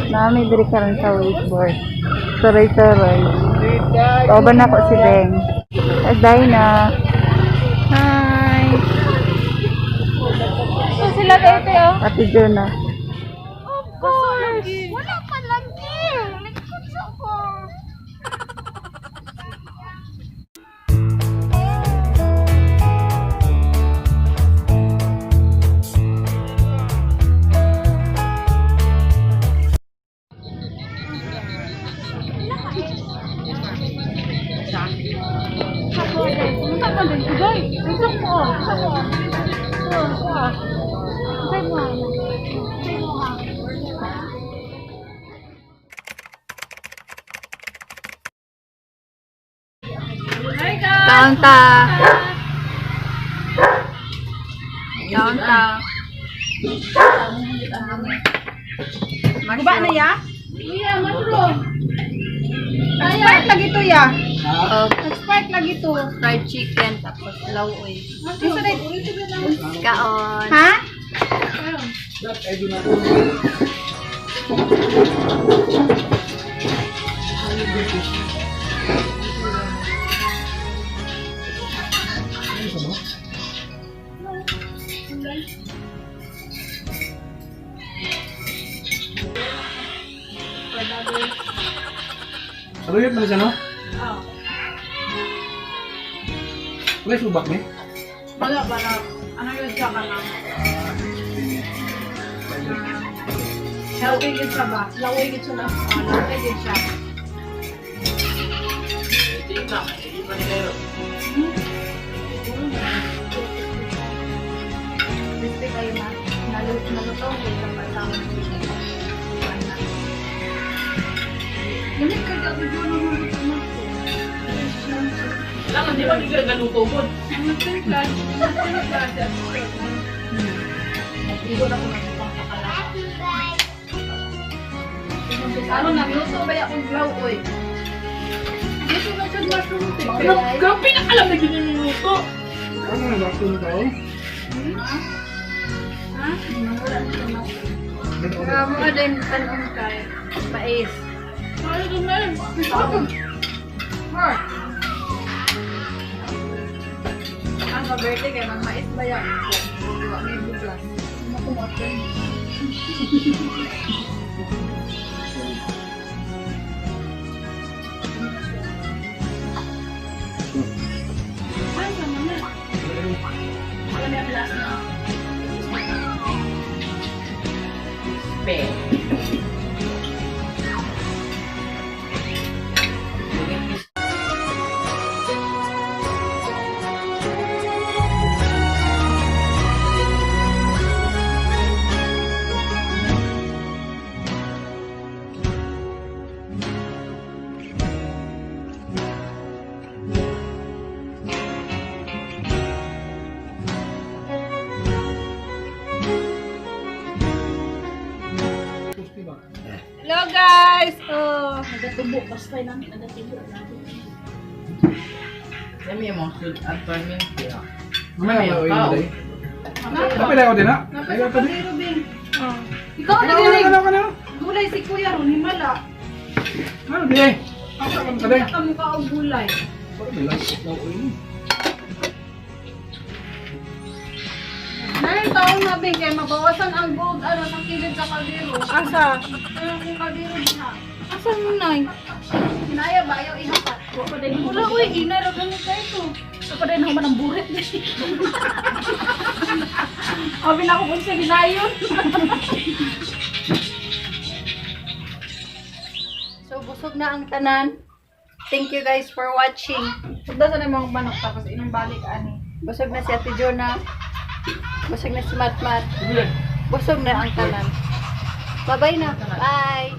Naa mi diri karon sa wakeboard. Suroy-suroy. Kauban nako si Beng. Dinah. Hi. So sila dito oh. Ate Jonah. Of course. Wala pa lagi. Likod sa ko. Kaunta. Kaunta. Guba na ya? Iya, mushroom. Nag-spark lagi to ya. Oh, Nag-spark lagi to. fried chicken tapos lauoy. Isa rin. Kaon. Ha? Saluyot man siya, no? Oo. Wala subak ni? Wala, wala. Ano yun siya ka lang? Healthy yun siya ba? Laway yun siya na. Laway yun siya. Crispy kayo na. Nalutong ko sa pasama ng chicken. Lamig kayo ako doon ng luto mo. Lang, di ba hindi ka galuto mo? Ano na, luto ba yung glow oy? Luto ba siya mushroom? Grabe na alam na ginuluto. Ano na bakit to? Mga din tanong kay mais. Ang kaberte kay mang mais ba yan? May bugas. Pe. Hello guys! Oh, Nagatubo, basta lang. Nagatubo na. Yan may mga food at ferment. Mamaya na uwi mo day. Kapil ako din ha. Ayaw pa din. Ikaw Ano na ano ano ano? Gulay si Kuya Ron, himala. Ano di? Ako ka ka day. Kamukha og gulay. Parang may lang na uwi. Narin taon na bing kay mabawasan ang gold ano sa kilid sa kaldero. Asa? Ano kung kaldero diha? Asa mo nay? Hinaya ba ayaw ihapat? Wala uy, ina ra gani kay to. Sa pa din man ang burit. Abi na ko kung sa hinayon. So busog na ang tanan. Thank you guys for watching. Pagdasa na yung mga manok tapos inong balik ani. Busog na si Ate Jonah. Busog na si Matmat. Busog na ang tanan. Bye-bye na. Bye.